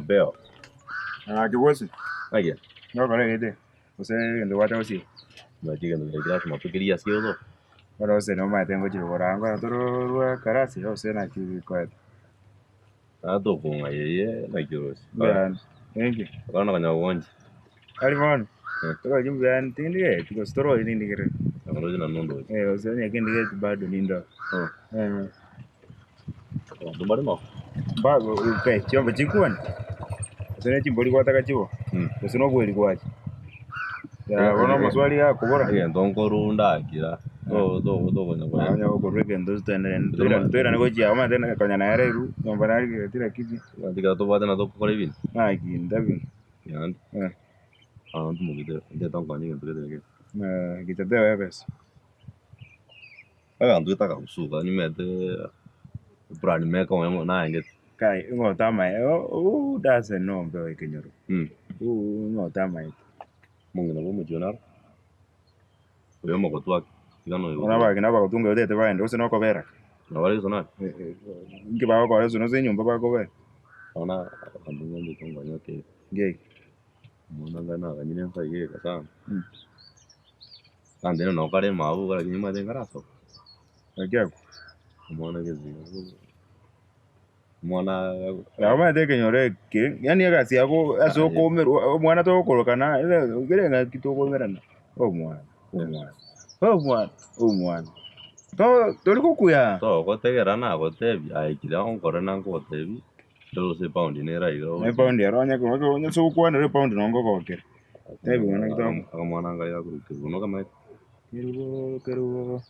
Mbeo. Gaki gose, Naki? nokora egete, gose egento gwacha gosieka. Naki egento keria lasima tokerie ase oto. Bono gose nomanyete ngochia kogora ango tororwa ekarasi gose naki bikoeta. Nabo tokong'ayeria naki oroche. Mbuya thank you. Bono konya gwancha. Tari bono, Eh. torochi mbuya tindigeti gose torochi tindigereti. Oroche naende ondoche. Eh, gose onye kindigeti bado nindore. Eh. Abanto mbare noo. Mbago okay, chiombe chikwane, gose ne chimbori gwataka chibo, gose na obweri gwacha. Ya bono amaswali gakobora, Egento nkorunda akira, to- to- tokonya naye onye gokorwa egento totenene toirane toirane gochia omanyete na konya nere iru nyomba narigereti lakini Ekero tobwate na togokora ebinto, naki ndabi yaani, eh, abanto mogete ntete nkonye egento gete gete. gicha teba ebesa. Abanto gete akagusuka nimanyete eplan meka oyomo naengete. Kai ng'o otamae who doesn't know mbeo ekenyoro? Who ng'o otamaete? Omong'ina bwa omochie naro, oyo omogotu ake, tiga noyo Bono abageni abagotu otagete bagende gose nokobera? Nabo bare gose nare? Inki bagokora gose nase enyomba bakobera? Bono abanto ng'anchete nkonye okei. Ngeki? Omwana ng'a naganyire ensa eyio egeka sana. Naende noo kare mabu lakini nimanyete nkarasoka. Naki akwo? Omwana gese omwana Nabo omanyete ekenyoro eke, yaani egasi yago ase okoumerwa omwana togokorokana kere engaki tokoumerana, omwana, omwana, omwana, omwana, to tori gokuya. Togotegera nagotebia aye kira onkore nankogotebia, rero gose epaundi nere aiga Na epaundi ero onye onye ase ogokwanera epaundi nonye nkogokera. Tebi bono naki togo. Akamwana ngai gakorwa Kerubo nokamaete? Kerubo, Kerubo.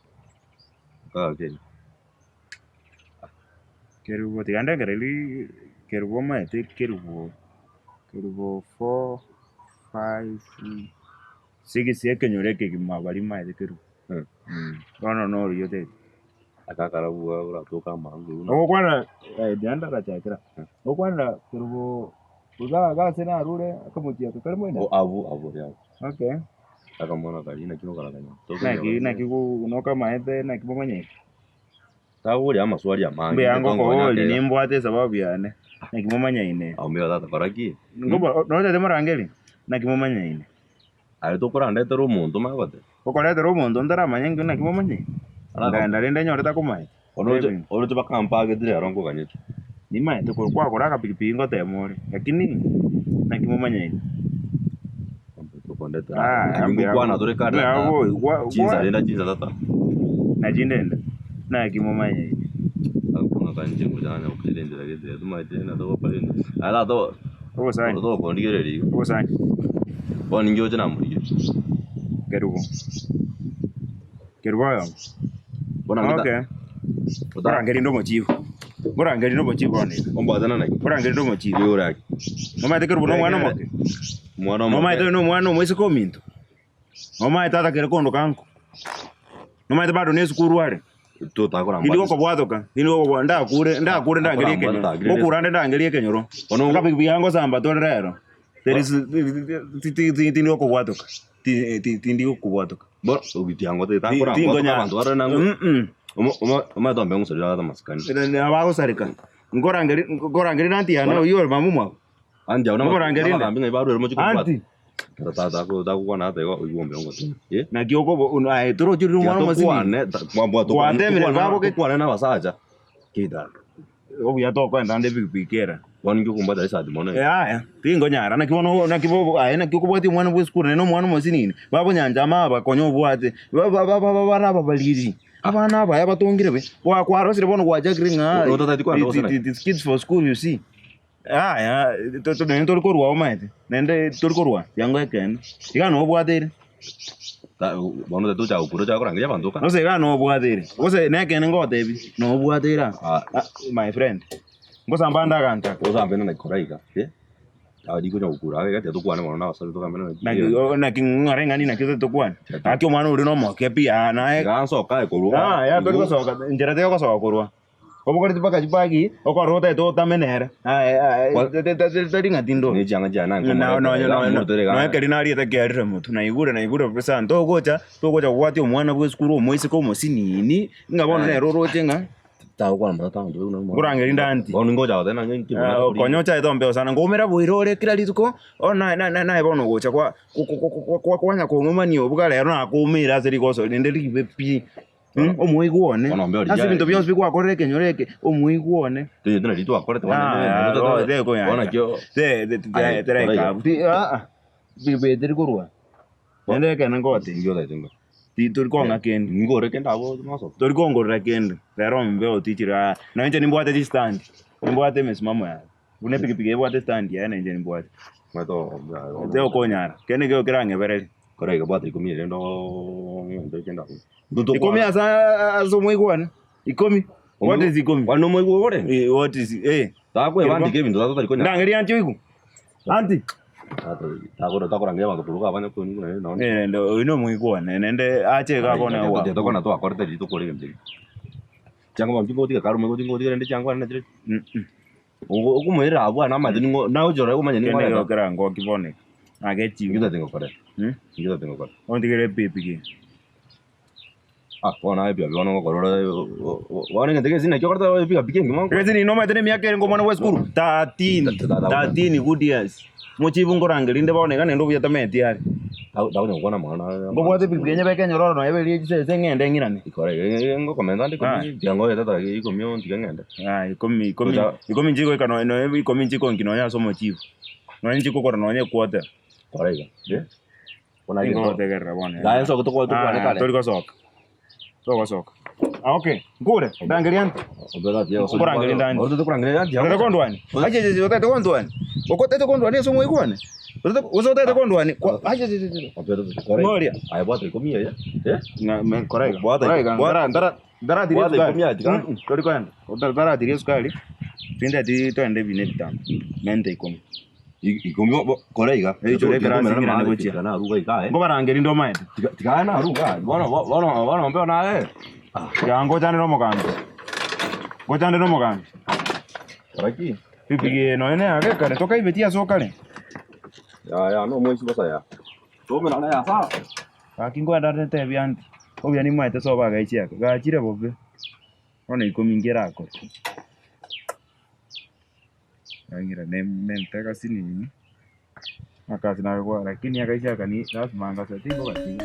Kagakeri. Kerubo tiga ndengereri Kerubo omanyete Kerubo, Kerubo four, five, six ekenyoro ekegima baria maete Kerubo. Bono noria otagete. Aka akarabu oratoke amange buna. Ogokwana tiga ndarachakera, ogokwanera Kerubo iga iga ase narure akamochie aka kare moino? Oh abwo abwo yaya. Okay. Akamwana karia naki okorakanya. Naki naki nokamaete naki momanyete? Taboria amaswali amange. Mbuya ngokoboria nimbwate esababu yane, naki momanyaine. Awo mbuya tata kora ki? Nkobo notagete morangeri? Naki momanyaine. Aye tokorandetere omonto omanye goteba. Okoretera omonto ntaramanya inki naki momanyaine? Nkaenda rende nyore takomaete. Oroche oroche bakampagete rero nkoganyete. Nimaete korwa kwagora akapikipiki ngotema ore, lakini naki momanyaine? Tokondetera. Ah, Lakini mbuya ngokwana tore kare mbuya tata. goi- gwa- Chinsa gwa- renda chinsa tata. Nachi ndende, naki momanyaine? Agakwana kanche ngochanya gokira enchera gete tomaete na togokora ende. Aye tata Obosani, tokondigereria igo. obosani, Bono inche oche namorigia. kerubo, kerubo oyomo. Bono ang'e ta- Okay, ota- nkorangeria inde omochifu, nkorangeria inde omochifu bono iga, Ombwatana naki? nkorangeria inde omochifu. Igo ore ake. Nomanyete kerubo na omwana omoke? Omwana omoke. Nomanyete oyo na omwana omoiseke ominto? Nomanyete atakere kondoka nko? Nomanyete bado na esukuru are? Tindi gokobwatoka, tindi gokobwa ndakure ndakure ndangerie ekenyoro, ngokura nde ndangerie ekenyoro. Akapikipiki aka ngosamba tore rero, there is ti- ti- ti- tindi gokobwatoka, ti- ti- tindi gokobwatoka. Tinkonya mm. Abagosareka, nkorangeria nkorangeria na aunty yane oywo ore mama omwabo. Nkorangeria inde. Aunty. Naki okobo aye torochi rire omwana omosibiri. Gwatemire bagoke- Tukwane na abasacha keitano. Obuya tokoenda ande epikipiki era. Bono inki okombwata esati mono iga? Yaya, tinkonyara naki bono naki bobo aye naki okobwatia omwana bwa esukuru naende omwana omosinini, babonyancha ama abakonye obwate, ba- ba- ba- ba- bare ababariri, abana abaya batongire buya, kwa kwarosire bono gwachakire ng'a Ototati kwanda gose naki? it is kids for school you see. Yaya, to- to- naende tori korwa omanyete, naende tori korwa yango ekeene, iga nobwate ere. Ta- Bono otagete gocha gokura ocha korangeria abanto oka. Gose iga nobwate ere, gose nekeene ngogotebi, nobwate ere aa, Ah. my friend. Ngosamba ande aganto aka. Osambe naki kora iga, eh, aria konya gokura iga tiga tokwane mono na abasacha togambe naki Naki o- naki ng'ore ng'ani naki tokwane. Gaki omwana oria nomoke pi aa naye. Iga nsoka aye korwa Ah, ya tori gosoka, nchera tegosoka korwa. Obogoretie mpaka chibagi, okorora otagete otame nere. Aye aye Kwa- tari ng'a tindoro. Ne chianga chiane nange Na- komoreta, nonya- iga nonya- morutore iga. nonya ekeri nariete kiarire motwe, naigure naigure bobe sana. Togocha, togocha kobwatia omwana bwa esukuru omoiseke omosinini, ng'a bono nere oroche ng'a. Tagokwana mono tagoteba buna omonto. Nkorangeria inde aunty. Bono ningocha goteba nanye inki buna Ah, konya ochaete ombeo sana nkoumera boira ore kera rituko bono naye naye naye bono ogocha kwa kwa kwanya kong'umania obuga rero nakoumeire ase rigoso rinde ribe pi omoigwa one Bono ombeo riria ase ebinto bionsi pi gwakorire ekenyoro eke omoigwa one. Toigwete nari twakorete bono Ah, naende ah, tekoyancha. bono nakio Te- te- te- Aye, teraika koraiga. abwo. Ti- ah, ah. Pikipiki teri korwa naende ekene ngotebia Inki otagete ngore? Titori kong'a kende. Ngore kende abwo mosoke. Tori kongorera kende. Rero ombe otichire aa. Nonya inche nimbwate chistand. Nimbwate emesimamo yaye. Buna epikipiki ebwate stand yaye na inche nimbwate. Omanyete ombe aye bono. Tokonyara. Kende nkeiyo kerang'ebererie. Kore iga bwata ikomi rende oo kende abwo. Ikomi ase ase omoigwane. Ikomi. What is ikomi? Kwani omoigwa ore? Eh, what is eh. Takwebandika ebinto tata tari konyara. Ndangeria aunty oigwe. Aunty. Takorangeria abanto korwa iga abanye konywa buna nonye. Eh, naende oyo nomoigwa one, naende ache iga abone Aye, owa. tokona twakorete riria tokore egento eke. Chianga bono tingotiga kare omanye gotiga rende chianga kwane nachire. Okomoirera abwo ane amache ning'o nagochia ororo omanye ning'o Kende oreta. gokera ngoki bono iga. Nagechiwe. Inki otagete ngokore? Inki otagete ngokore? Ontigere epikipiki. Ah, bono naye ebiabi bono ngokora ore bono egento gese naki okoreta ebiabi kengima Gese nini omanyete na emiaka ere ngomwana bwa esukuru 13, 13 good years. Mochibu nkorangeria inde bono iga naende obuya tamanyeti are. Takonya gokwana amang'ana Nkobwate epikipiki enye beka enyororo nonya ebe eria chisese ng'ende ng'irane. Ikora iga ngokomenta ande Ah. ikomi tiga ngoete tara ikomi tiga ng'ende. Ah, ikomi ikomi Gocha- ikomi nchigoika nonya nonya ikomi nchikonki nonya ase omochibu. Nonya nchikokora nonya equarter. Kora iga eh. Ningogotegerera bono. Naye nsoke tokwane tokwane Ah, kare. tori gosoka. Togosoka. Ah, okay. Nkure, ndangeria anti. Nkorangeria ndani. Okorangeria anti. Otete kondwani. Ache ache otete kondwani. Okotete kondwani ase omoigwane. Otete gose otete kondwani. Kwa ache ache ache. Ng'oria. Aye bwata ikomi eye. Eh? Na me koraiga. Bwata- Koraiga. bwata- Ndara ndara ndaratiria Bwata esukari. ikomi aye, tiga. Mm, mm, Tori koenda. Ndaratiria esukari. Tindeti twende ebina ebitano. Mente ikomi. Ikomi kora iga. Eichore ekerasi ng'irane gochia. Tiga naruga iga eh. Nkobarangeria inde omaete. Tiga tiga naruga. Bono bono bono mbeo naye. Tiga ngochandere omogambi. Ngochandere omogambi. Kora ki? Epikipiki eye nonya neyake ekare tokaibetie ase okare. Ya ya no omoisi bosa ya. Tomerane ya sawa. Gaki nkoenda ntebie aunty, obuya nimaete sobo agaichia ake, gachire bobe, bono ikomi nki erakore. Nkaira mente agasini, akasi nagakora lakini akaisia aka ni lasima ngase tingogatiga.